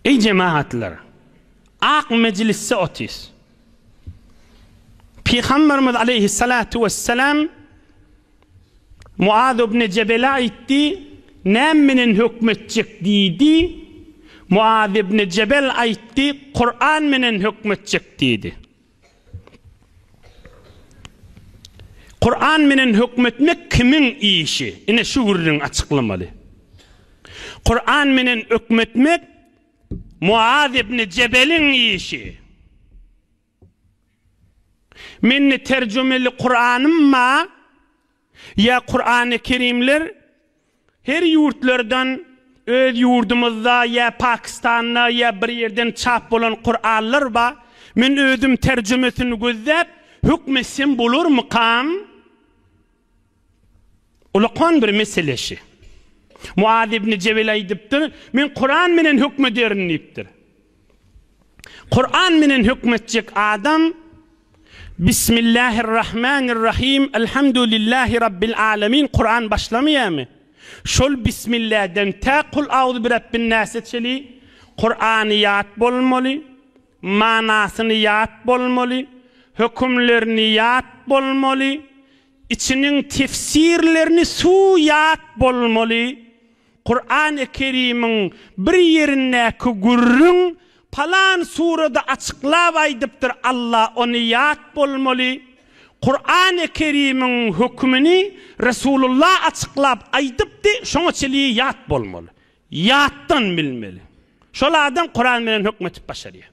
Eý jemagatlar! Ak mejlisde otyrys. Pygamberimiz aleýhissalatu wessalam Muaz ibn Jebele aýtdy, Näme menen hökmetjek diýdi. Muaz ibn Jebel aýtdy, Kuran menen hökmetjek diýdi. Kuran menen hökmetmek kimiň işi? Ine şu gürrüňi açyklamaly. Kuran menen ökmetmek Muaz ibn Jebeliň işi. Mende terjümeli Kuranym bar, ýa Kurany Kerimler Her ýurtlardan öz ýurdumyzda ýa Pakistanda ýa bir ýerden çap bolan Kuranlar bar. Men özüm terjimesini gözläp hökm etsem bolarmykam? Ulakan bir mesele şi. Muaz ibn Jebel aýdypdyr, Men Kuran menen hökm ederin diýipdir. Kuran menen hökm etjek adam Bismillahirrahmanirrahim Elhamdülillahi Rabbil alemin Kuran başlamaýarmy? Şol Bismilläden tä Kul auzu birebbin-näse çeli Kurany ýat bolmaly, manasyny ýat bolmaly, hökümlerini ýat bolmaly, içiniň tefsirlerini su ýat bolmaly. Kurany Kerimiň bir ýerindäki gürrüň palan surada açyklap aýdypdyr Allah ony ýat bolmaly. Kurany Kerimiň hökümini Resulullah açyklap aýdypdy şoňa çeli ýat bolmaly. Ýatdan bilmeli. Şol adam Kuran bilen hökmetip başarýar.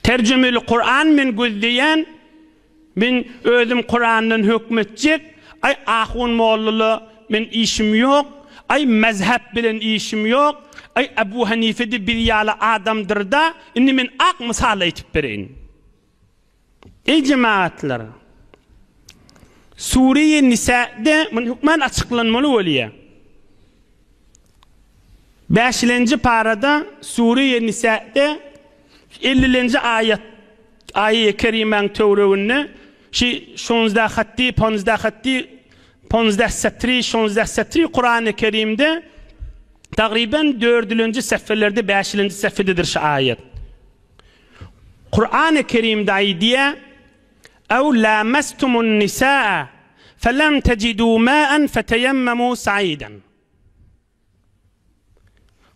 Terjimeli Kuran men gözleýän, men özüm Kurandan hökmetjek, aý ahun mollala men işim ýok, aý mezhep bilen işim ýok, aý Ebu Hanifede biz ýaly adamdyrda, indi men ak mysal aýtyp bereýin. Eý jemagatlar! Sureýi Nisa'de muny hökman açyklanmaly bolýar. Bäşilenji parada Sureýi Nisa'de ellilenji aýat aýy kerimäň töwereginde şi şonzda hatdy, ponzda hatdy, ponzda setri, şonzda setri Kurany Kerimde tagryban dördülenji seffelerde, bäşilenji seffededir şi aýat. Kurany Kerimde aýdýar, Ew lamestumun nisaa felem tejidu maen feteyemmemu saiden.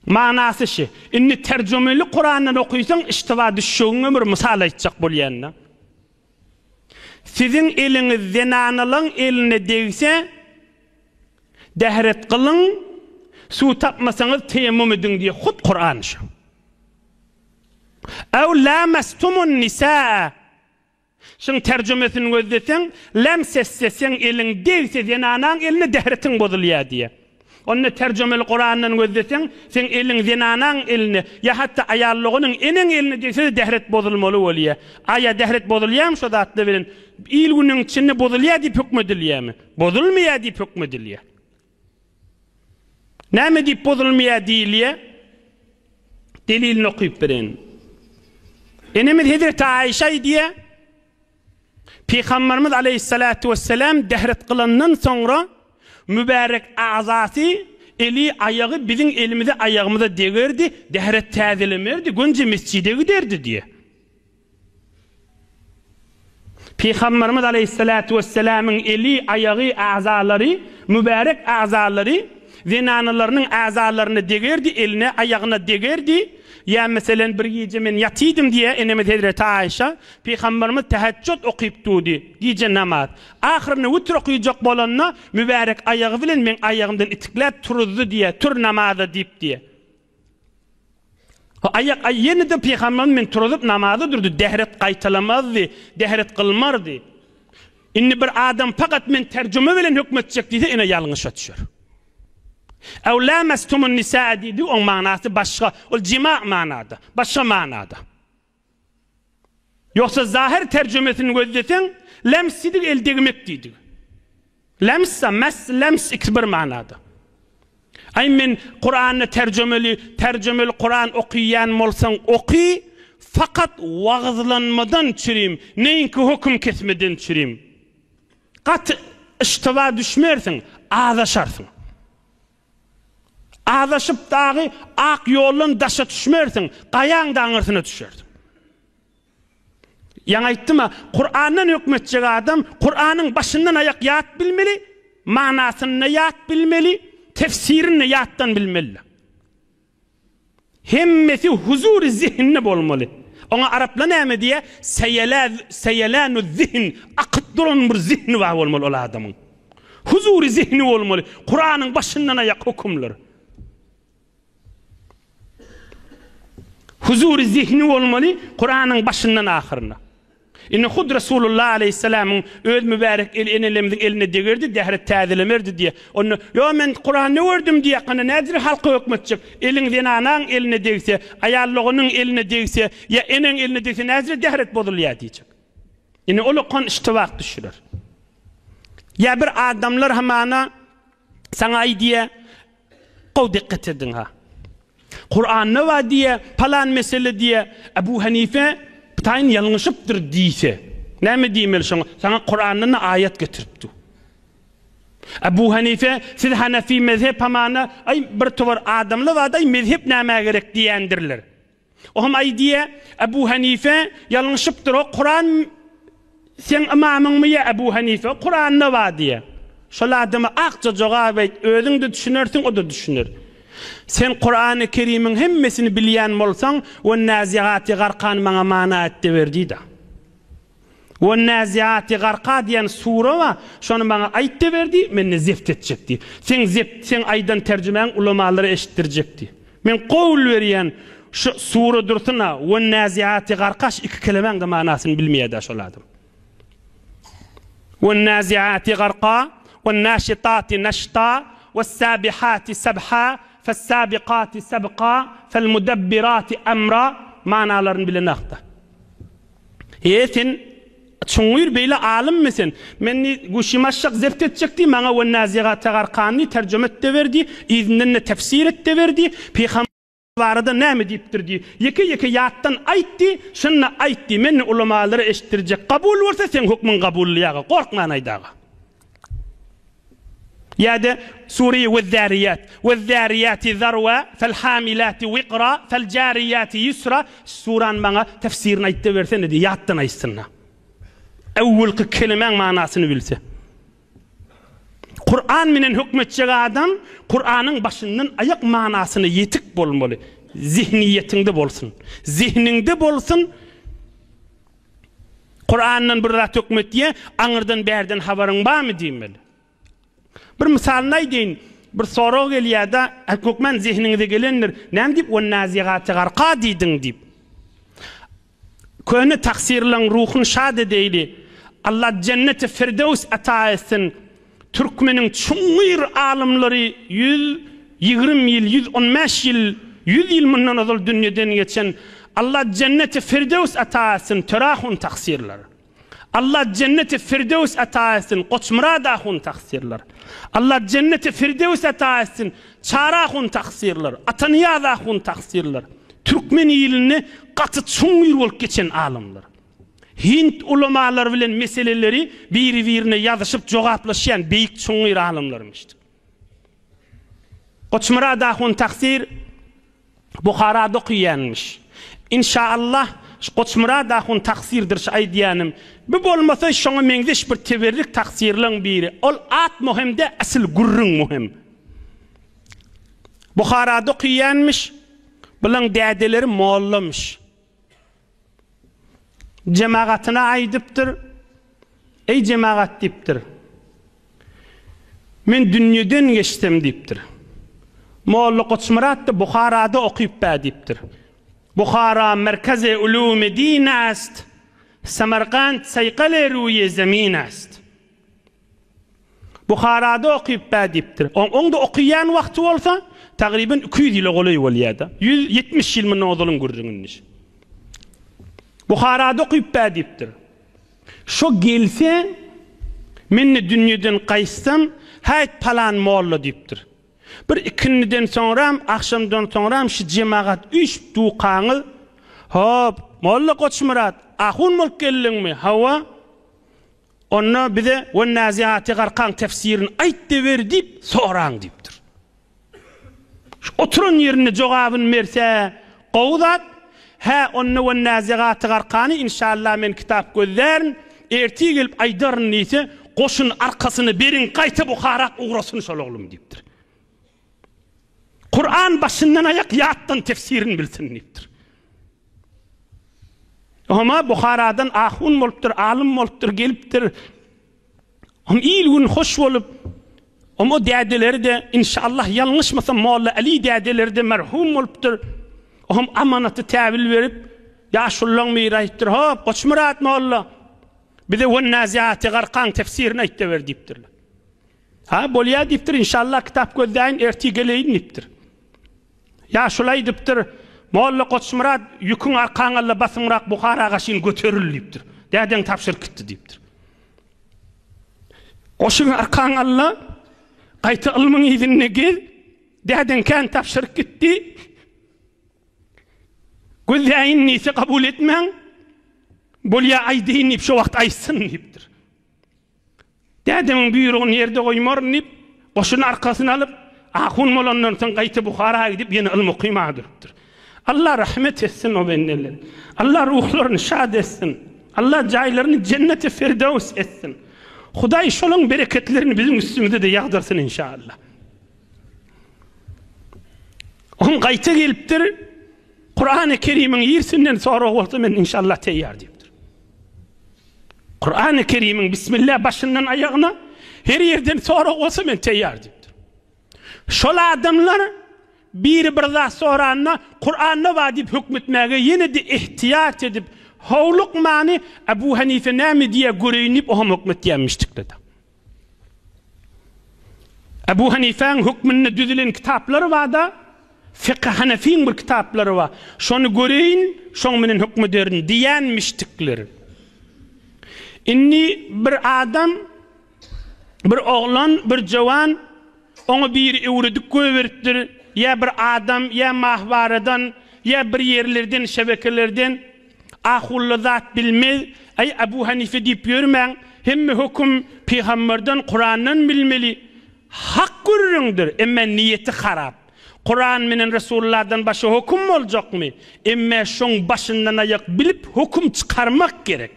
Manasy şi, indi terjümeli Kurandan okysaň iştiba düşjegiňe bir mysal aýtjak bolýan-da. Siziň eliňiz zenanalaň eline degse, dähret gylyň, suw tapmasaňyz teýemmum ediň diýýär hut Kuran şu. Ew lamestumun nisaa. Şuň terjümesini gözleseň, lems etse, seň eliň degse zenanaň eline dehretiň bozulýar diýýär. Onda terjümeli Kurandan gözleseň, seň eliň zenanaň eline ýa hatda aýal doganyň eneň eline degse-de dehret bozulmaly bolýar. Aýa dehret bozulýarmy şo zatlar bilen? Il-günüň içinde bozulýar diýip höküm edilýärmi? Bozulmaýar diýip höküm edilýär. Näme diýip bozulmaýar diýilýär? Delilini okyp bereýin. Enemiz Hezreti Aýşa aýdýar, Pygamberimiz aleýhissalatu wessalam dehret kylandan soňra mübärek agzasy, eli, aýagy biziň elimize, aýagymyza degerdi, dehret täzelemerdi, gönje mesjide giderdi diýýär. Pygamberimiz aleýhissalatu wessalamyň eli, aýagy, agzalary, mübärek agzalary zenanalarynyň agzalaryna degerdi, eline, aýagyna degerdi. Ýa meselen bir gije men ýatydym diýýär enemiz hezreti Aýşa, Pygamberimiz täheçjut okyp durdy, gije namaz. Ahyrynda witr okyjak bolanda mübärek aýagy bilen meň aýagymdan itikläp turuzdy diýýär, tur namaza diýip diýýär. Aýak aý ýene-de pygamberimiz meni turuzyp namaza durdy, dehret gaýtalamazdy, dehret kylmardy. Indi bir adam fakat men terjüme bilen höküm etjek diýse ine ýalňyşa düşer. Ew lamestumun nisaa diýdi, oň manasy başga, ol jima manada, başga manada. Ýogsa zahyr terjümesini gözleseň, lems diýdik, el degmek diýdik. Lems-a, mes, lems ikisi bir manada. Aý men Kurany terjümeli, terjümeli Kuran okyýan bolsaň oky, fakat wagyzlanmadan çürim, neýinki höküm kesmeden çürim. Gaty yştyba düşmersiň, azaşarsyň. Azaşyp dagy ak ýoldan daşa düşmersiň, gaýaň-da aňyrsyna düşersiň. Ýaňy aýtdym-a, Kurandan hökm etjek adam Kuranyň başyndan aýak ýat bilmeli, manasyny-da ýat bilmeli, tefsirini-de ýatdan bilmelidir. Hemmesi huzury zihinde bolmaly. Oňa araplar näme diýýär? Seýelä, seýelänu zihin, akyp duran bir zihni bar bolmaly ol adamyň. Huzury zihni bolmaly. Kuranyň başyndan aýak hökümler. Huzury zihni bolmaly Kuranyň başyndan ahyryna. Indi hut Resulullah aleýhissalamyň öz mübärek eli enelerimiziň eline degerdi, dähret täzelemerdi diýýär. Onda, Ýo, men Kuranda gördüm diýýär, onda nädire halka höküm etjek? Eliň zenanaň eline degse, aýal doganyň eline degse, ýa eneň eline degse nädire dähret bozulýar diýjek. Indi ol okan iştibak düşürer. Ýa bir adamlar hamana saňa aýdýar, Gowy dikkat ediň ha. Kuranda bar diýýä, palan mesele diýýä, Ebu Hanife taýyn ýalňyşypdyr diýse, näme diýmeli şoňa? Saňa Kurandan-da aýat getiripdi. Ebu Hanife, siz Hanefi mezhep hamana, aý bir towar adamlar bar-da, mezhep nämä gerek diýendirler. O hem aýdýa, Ebu Hanife ýalňyşypdyr, o Kuran seň ymamyňmy ýa Ebu Hanife, Kuranda bar diýýä. Şol adama akja jogap aýt, özüň-de düşünersiň, o-da düşüner. Sen Kurany Kerimiň hemmesini bilýän bolsaň, Wennäziati garkany maňa mana et-de ber diý-de. Wennäziati garka diýen sure bar, şony maňa aýt-da ber diý, men-de zebt etjek diý. Seň zebt, seň aýdan terjimäň ulamalara eşitdirjek diý. Men gowul berýän, şu sure dursun-a, Wennäziati garka şu iki kelemäň-de manasyny bilmeýär-dä şol adam. Wennäziati garka, wennäşitati neşta, wessabihati sebha, fessabikati sebka, felmudebbirati emra manalaryny bilenok-da. Eý, sen çuňňur beýle alymmy sen? Men diý, guşymy aşak zebt etjek diý, maňa Wennäzigate garkany terjüme et-de ber diý, yzyndan-da tefsir et-de ber diý, pygamber barada näme diýipdir diý, ýeke-ýeke ýatdan aýt diý, şunda aýt diý, men ulamalara eşitdirjek, kabul bolsa seň hökmüň kabullyýaga, gorkman aýdaga. Ýa-da Sure-i Wezzâriýat, Wezzâriýâti zarwa, fel-hâmilâti wikra, fel-jâriýâti ýusra, şu surany maňa tefsirini aýtda bersene diý, ýatdan aýtsyn-da. Öwwelki kelimäň manasyny bilse. Kuran menen hökmetjek adam Kuranyň başyndan aýak manasyna ýetik bolmaly. Zihniýetiňde bolsun. Zihniňde bolsun. Kurandan bir zat hökm etýä, aňyrdan bärden habaryň barmy diýmeli. Bir mysalyny aýdaýyn, bir sorag gelýär-de, hökman zehniňize gelendir, näme diýip Wennazigati garka diýdiň diýip. Köne taksirleň ruhuny şad edeýli. Allah jenneti firdews ata etsin. Türkmeniň çuňňur alymlary 120 ýyl, 115 ýyl, 100 ýyl mundan ozal dünýeden geçen Allah jenneti firdews ata etsin Törahun taksirler. Allah jenneti firdews ata etsin Goçmyrat ahun taksirler. Allah jenneti firdews ata etsin Çary ahun taksirler, Atanyýaz ahun taksirler. Türkmen ilinde gaty çuňňur bolup geçen alymlar. Hint ulamalary bilen meseleleri biri-birine ýazyşyp jogaplaşýan beýik çuňňur alymlarmyşdyk. Goçmyrat ahun taksir Buharada okaýanmyş. Inşaallah şu Goçmyrat ahun taksirdir şu aýdýanym. Bu bolmasa şoňa meňzeş bir teberrik taksirleň biri. Ol at möhem däl asyl gürrüň möhem. Buharada okaýanmyş. Bulaň dädeleri mollamyş. Jemagatyna aýdypdyr, Eý jemagat diýipdir. Men dünýeden geçsem diýipdir. Molla Goçmyrat-da Buharada okyp-bä diýipdir. Buhara merkezi ulumy din ast, Samarkant saýkaly ruýy zemin ast. Buharada okyp-bä diýipdir. Oň-da okaýan wagty bolsa, tagryban 200 ýyla golaý bolýar-da. 170 ýyl mundan ozalyň gürrüňi indi. Buharada okyp-bä diýipdir. Şo gelse, men-de dünýeden gaýtsam, häýt palan molla diýipdir. Bir ikindiden soňram, agşamdan soňram şu jemagat üýşüp dukaňyz, Hop, molla Goçmyrat, ahun bolup geldiňmi? Hawa. Onda bize Wennäziati garkaň tefsirini aýt-da ber diýip soraň diýipdir. Oturan ýerinde jogabyny berse gowy zat, hä onda wennäzigaty garkany inşallah men kitap gözlärin, ertir gelip aýdaryn diýse, goşuny arkasyna beriň gaýta Buharak ugrasyn şol oglum diýipdir. Kuran başyndan aýak ýatdan tefsirini bilsin diýipdir. Oňa Buharadan ahun bolupdyr, alym bolupdyr, gelipdir. Om il-gün hoş bolup, om o dädeleri-de, inşallah ýalňyşmasam Molla Aly dädeleri-de merhum bolupdyr. Om amanaty täwil berip, ýaşululaň biri aýtdyr, Hop, Goçmyrat molla, bize Wennaziati garkaň tefsirini aýtda ber diýipdirler. Ha, bolýa diýipdir, inşallah kitap gözläýin, ertir geleýin diýipdir. Ýaşuly aýdypdyr, Molla Goçmyrat, ýüküň arkaňa alla basymrak Buhara gaşyn göteril diýipdir. Dädeň tabşyryp gitdi diýipdir. Goşuň arkaňa alla, gaýta ylmyň yzynda gez, dädeň kän tabşyryp gitdi. Gözläýin diýse kabul etmäň, bolýa aýdaýyn diýip şo wagt aýtsyn diýipdir. Dädemiň buýrugyny ýerde goýmaryn diýip, goşuny arkasyna alyp, ahun bolandan soň gaýta Buhara gidip, ýene ylym okymaga durupdyr. Allah rahmet etsin o bendelere. Allah ruhlaryny şad etsin. Allah jaýlaryny jenneti firdöws etsin. Hudaý şolaň bereketlerini biziň üstümize-de ýagdyrsyn inşallah. Oň gaýta gelipdir, Kurany Kerimiň ýersinden sorag bolsa men inşallah teýýar diýipdir. Kurany Kerimiň bismillah başyndan aýagyna her ýerden sorag bolsa men teýýar diýipdir. Şol adamlar biri bir zat soranda Kuranda bar diýip hökm etmäge ýene-de ihtiýat edip, howlukmany Abu Hanife näme diýýär göreýin diýip oňam hökm etýänmişdikler. Ebu Hanifäň hökmünde düzülen kitaplary bar-da, Fykh Hanefiň bir kitaplary bar. Şony göreýin, şoň bilen hökm ederin diýenmişdikler. Indi bir adam, bir oglan, bir jowan oňa biri öwredip goýberipdir, ýa bir adam, ýa mahwaradan, ýa bir ýerlerden, şebekelerden Ahulla zat bilmez, aý Abu Hanife diýip ýörmäň, hemme höküm pygamberden, Kurandan bilmeli. Hak gürrüňdir, emme niýeti harap. Kuran menen Resulullahdan başga höküm boljakmy? Emme şoň başyndan aýak bilip höküm çykarmak gerek.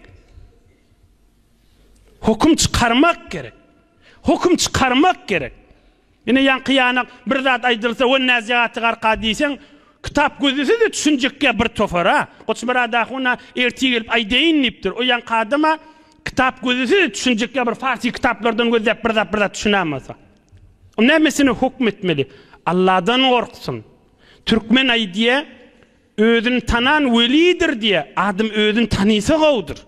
Höküm çykarmak gerek. Höküm çykarmak gerek. Ine ýaňky ýanak bir zat aýdylsa we näzigaty garka diýseň, kitap gözlese-de düşünjekgä bir topar-a. Goçmyrat ahun-a ertir gelip aýdaýyn diýipdir. O ýaňky adam-a kitap gözlese-de düşünjekgä bir farsi kitaplardan gözläp bir zat bir zat düşünämasa. O nämesine hökm etmeli? Alladan gorksun. Türkmen aýdýa, özüni tanan welidir diýä. Adam özüni tanysa gowudyr.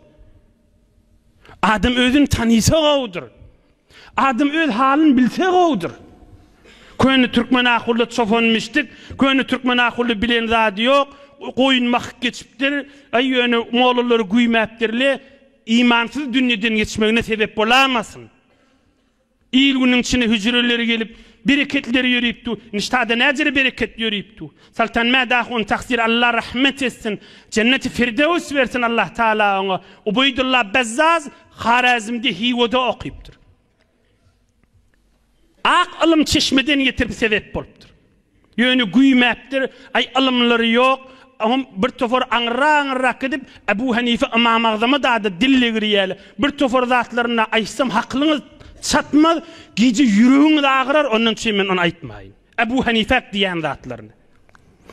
Adam özüni tanysa gowudyr. Adam öz halyny bilse gowudyr. Köne türkmen ahulda çopanmyşdyk, köne türkmen ahulda bilen zady ýok, goýun bakyp geçipdir, aý ýöne mollalary güýmäpdirle, imansyz dünýeden geçmegine sebep bolamasyn. Il-günüň içine hüjreleri gelip, bereketleri ýörüp dur. Niştada näjere bereket ýörüp dur. Soltanmäd ahun tagsyr Allah rahmet etsin, jenneti firdöws bersin Allah Taala oňa. Ubeýdulla Bezzaz Horezmde Hiwada okypdyr. Ak ylym çeşmeden getirip sebep bolupdyr. Ýöne güýmäpdir, aý ylymlary ýok, oňam bir topar aňyrrak-aňyrrak gidip, Ebu Hanife Ymam Agzama dada dil degirýärler. Bir topar zatlaryny aýtsam hakylyňyz çatmaz, gije ýüregiňiz agyrar, ondan üçin men ony aýtmaýyn. Ebu Hanifäk diýýän zatlaryny.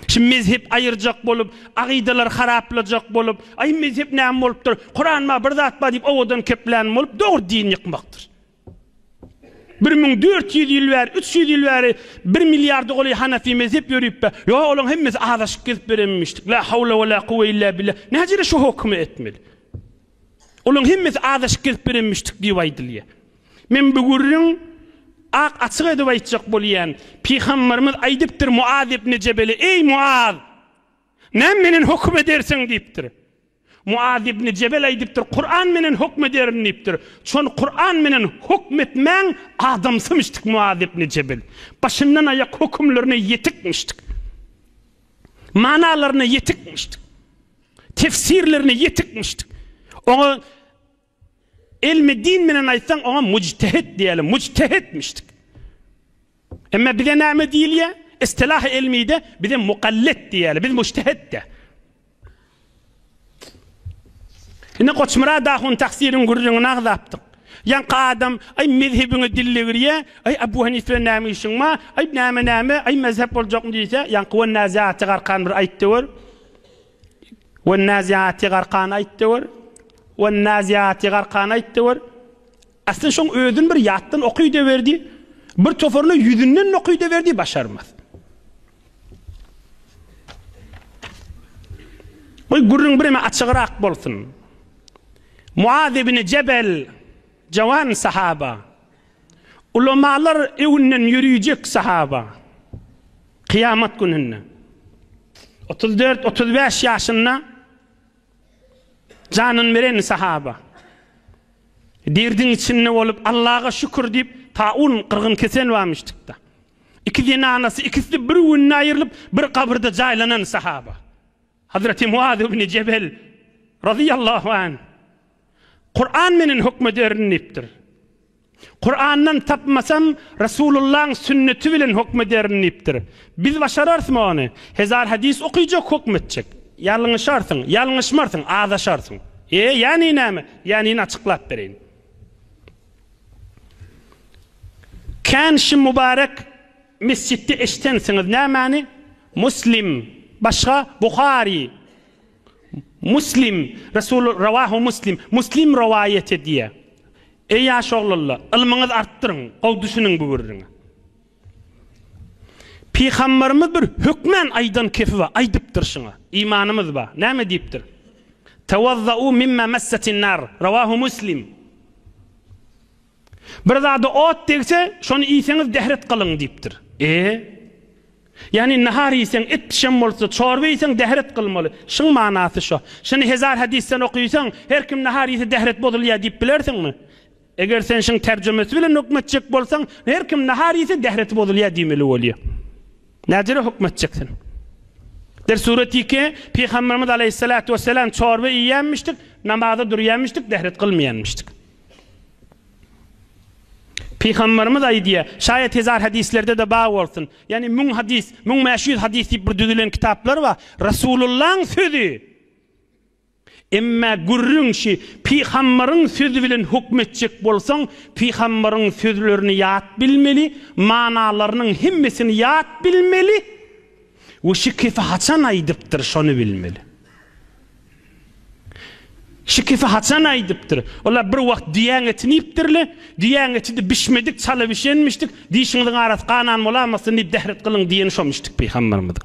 Şu mezhep aýyrjak bolup, akydalary haraplajak bolup, aý mezhep näme bolupdyr, Kuran bar, bir zat bar diýip owadan keplän bolup, dogry din ýykmakdyr. 1400 ýyl bäri, 300 ýyl bäri bir milliarda golaý hanafi mezhep ýörüp be. Ýok, olaryň hemmesi azaşyp gezip berenmişdik. La hawla we la kuwwe illa billah. Näjele şu hökümi etmeli? Olaryň hemmesi azaşyp gezip berenmişdik diýip aýdylýar. Men bu gürrüň ak açyk edip aýtjak bolýan. Pygamberimiz aýdypdyr Muaz ibn Jebele, Eý Muaz! Näme menen höküm edersiň diýipdir. Muaz ibn Jebel aýdypdyr, Kuran menen hökm ederin diýipdir. Şony Kuran menen hökm etmäň adamsymyşdyk Muaz ibn Jebel. Başyndan aýak hökümlerine ýetikmişdik. Manalaryna ýetikmişdik. Tefsirlerine ýetikmişdik. Oňa Elmi din menen aýtsaň oňa mujtehit diýeli, mujtehitmişdik. Emma bize näme diýilýär? istilah-y ilmide bize mukallit diýýärler, biz mujtehid-de. Indi Goçmyrat ahun tagsyryň gürrüňini agzapdyk. Ýaňky adam, aý mezhebiňe dil degirýä, aý Abu Hanife bilen näme işiň bar, aý näme-näme, aý mezhep boljakmy diýse, ýaňky Wennaziati garkan bir aýtdy gör. Wennaziati garkan aýtdy gör. Wennaziati garkan aýtdy gör. Aslynda şoň özüni bir ýatdan okydaberdi, bir toparyny ýüzünden okydaberdi, başarmaz. Goý gürrüň bireme açygrak bolsun. Muaz ibn Jebel jawan sahaba. Ulamalar öňünden ýörüjek sahaba. Kyýamat gününde. 34-35 ýaşynda Janyn beren sahaba. Derdiň içinde bolup Allaga şükür diýip taun gyrgyn kesen barmyşdykda. Iki zenanasy ikisi bir günde aýrylyp bir gabyrda jaýlanan sahaba. Hazreti Muaz ibn Jebel razyýallahu anh. Kuran menen hökmederin diýipdir. Kurandan tapmasam, Resulullahyň sünneti bilen hökm ederin diýipdir. Biz başararysmy ony? Hezar hadys okyjak hökm etjek. Ýalňyşarsyň, ýalňyşmarsyň, azaşarsyň. E, ýany näme? Ýanyny açyklap bereýin. Kän şi mübarek mesjitde eşdensiňiz nämäni? Muslim, başga Buhary. Muslim, Resul rawahu Muslim, Muslim rowaýat edýär. Eý ýaş oglanlar, ylmyňyzy artdyryň, gowy düşüniň bu gürrüňe. Pygamberimiz bir hökmän aýdan kefi bar, aýdypdyr şuňa. Imanymyz bar. Näme diýipdir? Tawazzau mimma massatin nar. Rawahu Muslim. Bir zada ot degse, şony iýseňiz dehret gylyň diýipdir. E? Ýagny nahar iýseň, et pişen bolsa, çorba iýseň dehret kylmaly. Şyň manasy şo. Şuny hezar hadysdan okysaň, her kim nahar iýse dehret bozulýar diýip bilersiňmi? Eger sen şyň terjümesi bilen höküm etjek bolsaň, her kim nahar iýse dehreti bozulýar diýmeli bolýar. Näjere höküm etjek sen? Der suretiki Pygamberimiz aleýhissalatu wesselam çorba iýýänmişdik, namaza durýanmişdik, dehret kylmaýanmişdik. Pygamberimiz aýdýar, şaýat hezar hadislerde-de bar bolsun, ýagny müň hadys, 1500 hadys diýip bir düzülen kitaplar bar. Resulullahyň sözi. Emma gürrüň şi pygamberiň sözi bilen hökm etjek bolsaň, pygamberiň sözlerini ýat bilmeli, manalarynyň hemmesini ýat bilmeli we şi kefi haçan aýdypdyr şony bilmeli. Şu kefi haçan aýdypdyr? Olar bir wagt düýäň etini iýipdirler. Düýäň eti-de bişmedik, çala bişenmişdik. Dişiňiziň arasy ganan bolamasyn diýip dähret gylyň diýeni şomişdik pygamberimiziň.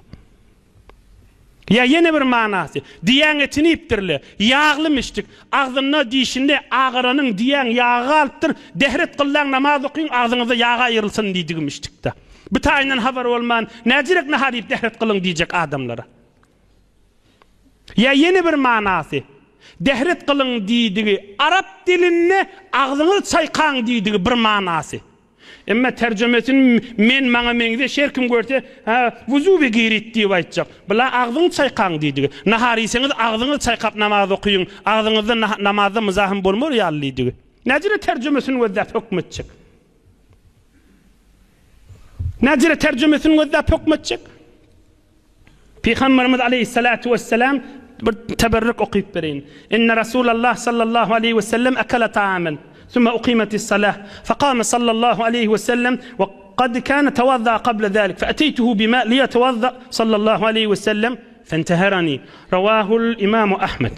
Ýa ýene bir manasy, düýäň etini iýipdirler. Ýaglymyşdyk. Agzynda, dişinde agaranyň düýäň ýagy galypdyr. Dähret gyllaň namaz okyň, agzyňyzda ýag aýrylsyn diýdigimişdik-de. Bu taýyndan habar bolman, näjirek nahar iýip dähret gylyň diýjek adamlara. Ýa ýene bir manasy, Dehret gylyň diýdigi arap dilinde agzyňyzy çaýkaň diýdigi bir manasy. Emma terjümesini men maňa meňzeş her kim görse, hä, wuzuby girit diýip aýtjak. Bula agzyňy çaýkaň diýdigi. Nahar iýseňiz agzyňyzy çaýkap namaz okyň, agzyňyzda namazda myzahym bolmar ýaly diýdigi. Näjere terjümesini gözläp hökm etjek. Näjere terjümesini gözläp hökm etjek. Pygamberimiz aleýhissalatu wesselam bir teberrük okyp bereýin. Inne Rasulallah sallallahu aleýhi wesellem ekele taamen, summa uqimetis salah, fekame sallallahu aleýhi wesellem we kad kane tewazza kable zalik, fe eteytuhu bima liyetewazza sallallahu aleýhi wesellem fenteherani. Rawahul imamu Ahmed.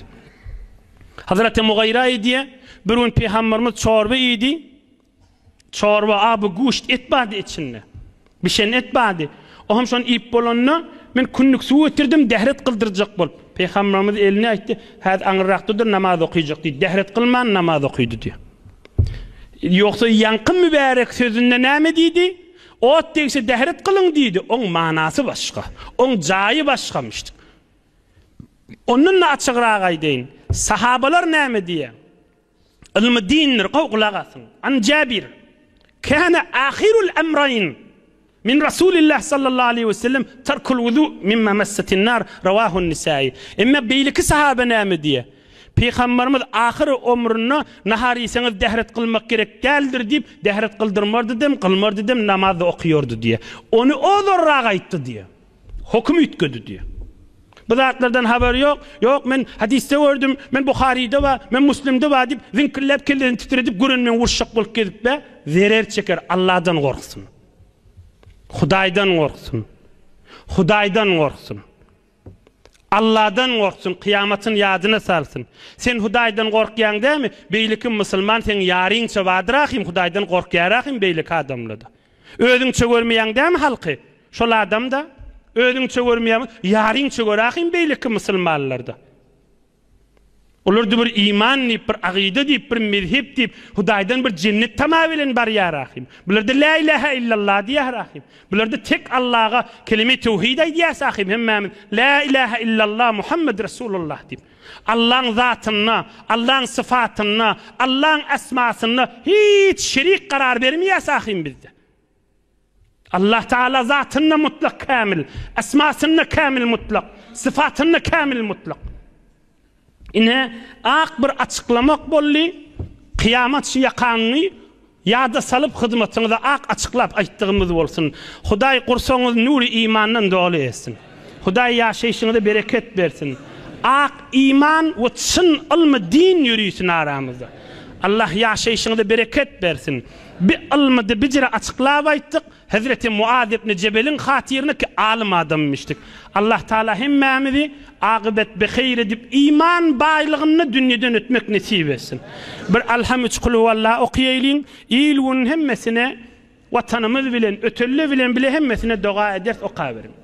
Hazreti Mugaýra aýdýar, bir gün Pygamberimiz çorba iýdi. Çorba, aby guşt, et bardy içinde. Bişen et bardy. O hem şony iýip bolanda, men kündük suw getirdim, dähret kyldyrjak bolup. Pygamberimiz elini aýtdy, Häzir aňyrrakda dur, namaz okyjak diýdi. Dähret kylman namaz okydy diýýär. Ýogsa ýaňky mübärek sözünde näme diýdi? Ot degse dähret kylyň diýdi. Oň manasy başga. Oň jaýy başgamyş. Ondan-da açygrak aýdaýyn. Sahabalar näme diýýär? Ylmy dindir, gowy gulak asyň. An Jabir, Kana ahirul emraýn min Rasulillah sallallahu aleýhi we sellem terkul wuzu mimma messetin nar, rawahun Nisai. Emma beýleki sahaba näme diýýär? Pygamberimiz ahyr ömründe nahar iýseňiz dähret kylmak gerek däldir diýip, dähret kyldyrmardy dem, kylmardy dem, namaz-da okaýardy diýýär. Ony ozalrak aýtdy diýýär. Höküm üýtgedi diýýär. Bu zatlardan habary ýok. Ýok, men hadysda gördüm, men Buharyda bar, men Muslimde bar diýip, ziňkilläp kellesini titredip gören men uruşjak bolup gezip be, zerer çeker, Alladan gorksun. Hudaýdan gorksun. Hudaýdan gorksun. Alladan gorksun, kyýamatyny ýadyna salsyn. Sen Hudaýdan gorkýaň dämi? Beýleki musulman seň ýaryňça bardyr ahym, Hudaýdan gorkýar ahym beýleki adamlada. Özüňçe görmeýäň dämi halky? Şol adam-da. Özüňçe görmeýäň, ýaryňça gör ahym beýleki musulmanlarda. Olarda bir iman diýip, bir agyda diýip, bir mezhep diýip, Hudaýdan bir jennet tama bilen barýar ahym. Bularda Lä ilähä illallah diýýär ahym. Bularda tek Allaga kelime töwhid aýdýas ahym hemmämiz. Lä ilähä illallah Muhammed Resulullah diýip. Allaň zatynda, Allaň syfatynda, Allaň esmasynda hiç şerik karar bermeýäs ahym bizde. Allah Taala zatynda mutlak kämil, esmasynda kämil mutlak, syfatynda kämil mutlak. Ine, ak bir açyklamak boldy, kyýamat şu ýakaňy ýada salyp hyzmatyňyza ak açyklap aýtdygymyz bolsun. Hudaý gursagyňyzy nury imandan doly etsin. Hudaý ýaşaýşyňyza bereket bersin. Ak iman we çyn ylmy din ýörisin aramyzda. Allah ýaşaýşyňyza bereket bersin. Bi ylmydy bijire açyklap aýtdyk, Hezreti Muaz ibn Jebeliň hatyryna ki alym adamymişdik. Allah Taala hemmämizi agybet beheýr edip iman baýlygynda dünýeden ötmek nesip etsin. Bir Alham üç Kulhuwallah okaýaýlyň, il gün hemmesine Watanymyz bilen, ötelle bilen bile hemmesine doga ederis okaberiň.